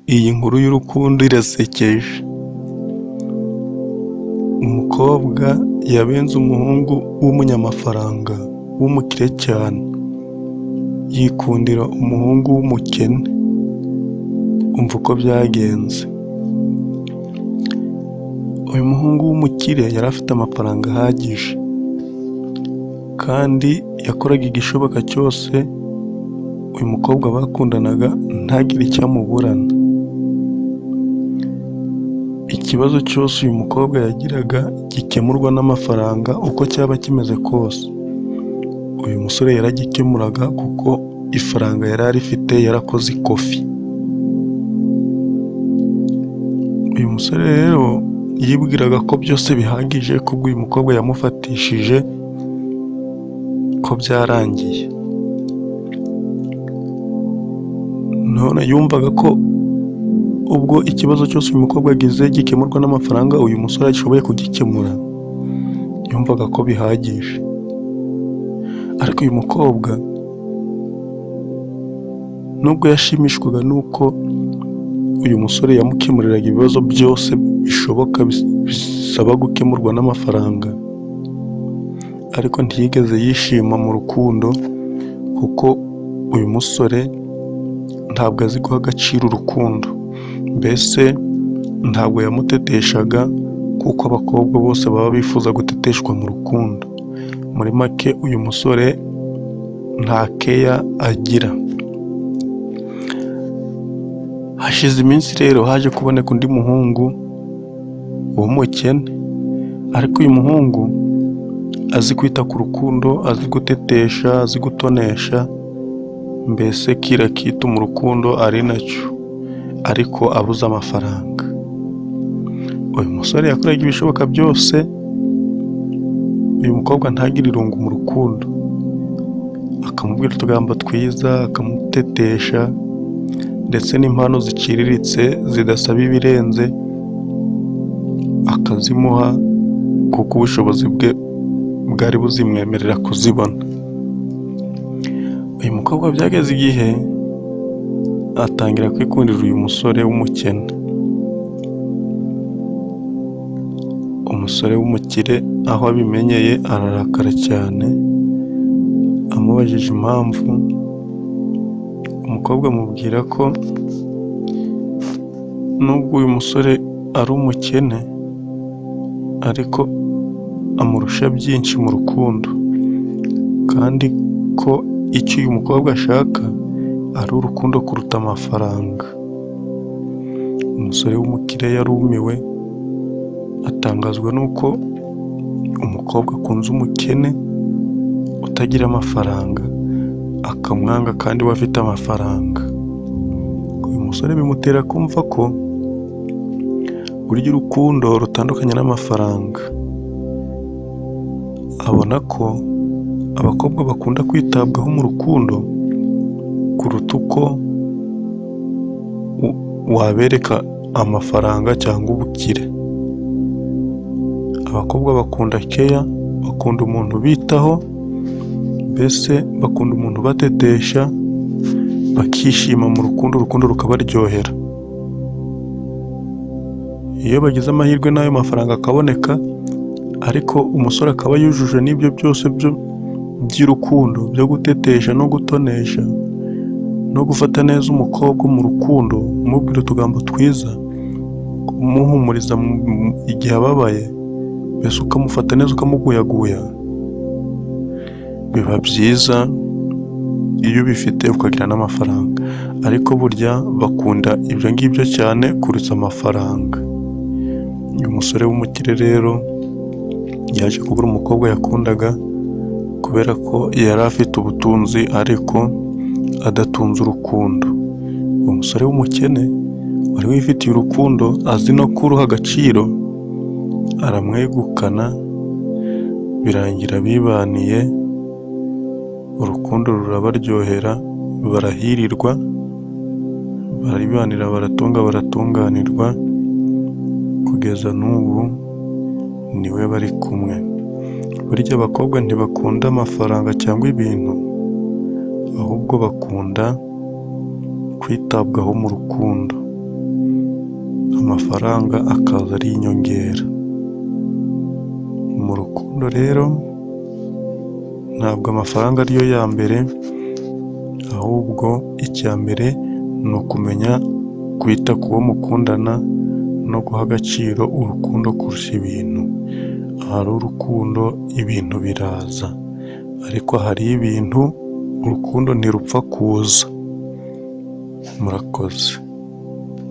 Iyi nkuru y'urukundo irasekeje. Umukobwa yabenze umuhungu w'umunyamafaranga w'umukire cyane, yikundira umuhungu w'umukene. Umva uko byagenze. Uyu muhungu w'umukire yari afite amafaranga ahagije kandi yakoraga igishoboka cyose uyu mukobwa bakundanaga ntagire icyo amuburana. Ikibazo cyose uyu mukobwa yagiraga gikemurwa n'amafaranga uko cyaba kimeze kose, uyu musore yaragikemuraga kuko ifaranga yari arifite yarakoze ikofi. Uyu musore rero yibwiraga ko byose bihagije kubwo uyu mukobwa yamufatishije ko byarangiye. None yumvaga ko ubwo ikibazo cyose uyu mukobwa agize gikemurwa n'amafaranga uyu musore ashoboye kugikemura, yumvaga ko bihagije. Ariko uyu mukobwa nubwo yashimishwaga n'uko uyu musore yamukemuriraga ibibazo byose bishoboka bisaba gukemurwa n'amafaranga, ariko ntiyigeze yishima mu rukundo kuko uyu musore ntabwo azi guha agaciro urukundo. Mbese ntabwo yamuteteshaga kuko abakobwa bose baba bifuza guteteshwa mu rukundo. Muri make uyu musore nta keya agira. Hashize iminsi rero haje kuboneka undi muhungu w'umukene, ariko uyu muhungu azi kwita ku rukundo, azi gutetesha, azi gutonesha, mbese kira kitu mu rukundo ari nacyo, ariko abuze amafaranga. Uyu musore yakoraga ibishoboka byose uyu mukobwa ntagire irungu mu rukundo, akamubwira utugambo twiza, akamutetesha ndetse n'impano ziciriritse zidasaba ibirenze akazimuha kuko ubushobozi bwe bwari buzimwemerera kuzibona. Uyu mukobwa byageze igihe atangira kwikundira uyu musore w'umukene. Umusore w'umukire aho abimenyeye ararakara cyane, amubajije impamvu, umukobwa amubwira ko nubwo uyu musore ari umukene ariko amurusha byinshi mu rukundo kandi ko icyo uyu mukobwa ashaka ari urukundo kuruta amafaranga. Umusore w'umukire yarumiwe atangazwa n'uko umukobwa akunze umukene utagira amafaranga akamwanga kandi we afite amafaranga. Uyu musore bimutera kumva ko burya urukundo rutandukanye n'amafaranga. Abona ko abakobwa bakunda kwitabwaho mu rukundo kuruta uko wabereka amafaranga cyangwa ubukire. Abakobwa bakunda keya, bakunda umuntu ubitaho, mbese bakunda umuntu ubatetesha, bakishima mu rukundo, urukundo rukabaryohera. Iyo bagize amahirwe n'ayo mafaranga akaboneka, ariko umusore akaba yujuje n'ibyo byose by'urukundo byo gutetesha no gutonesha no gufata neza umukobwa mu rukundo, umubwira utugambo twiza, umuhumuriza igihe ababaye, mbese ukamufata neza ukamuguyaguya, biba byiza iyo ubifite ukagira n'amafaranga. Ariko burya bakunda ibyo ngibyo cyane kuruta amafaranga. Uyu musore w'umukire rero yaje kubura umukobwa yakundaga kubera ko yari afite ubutunzi ariko adatunze urukundo. Uwo musore w'umukene wari wifitiye urukundo azi no kuruha agaciro, aramwegukana birangira bibaniye, urukundo rurabaryohera barahirirwa, baribanira baratunga baratunganirwa, kugeza n'ubu niwe bari kumwe. Burya abakobwa ntibakunda amafaranga cyangwa ibintu, ahubwo bakunda kwitabwaho mu rukundo. amafaranga akaza ari inyongera. Mu rukundo rero ntabwo amafaranga ariyo ya mbere, ahubwo icya mbere ni ukumenya kwita ku wo mukundana no guha agaciro urukundo kurusha ibintu. Ahari urukundo ibintu biraza, ariko ahari ibintu urukundo ntirupfa kuza. Murakoze.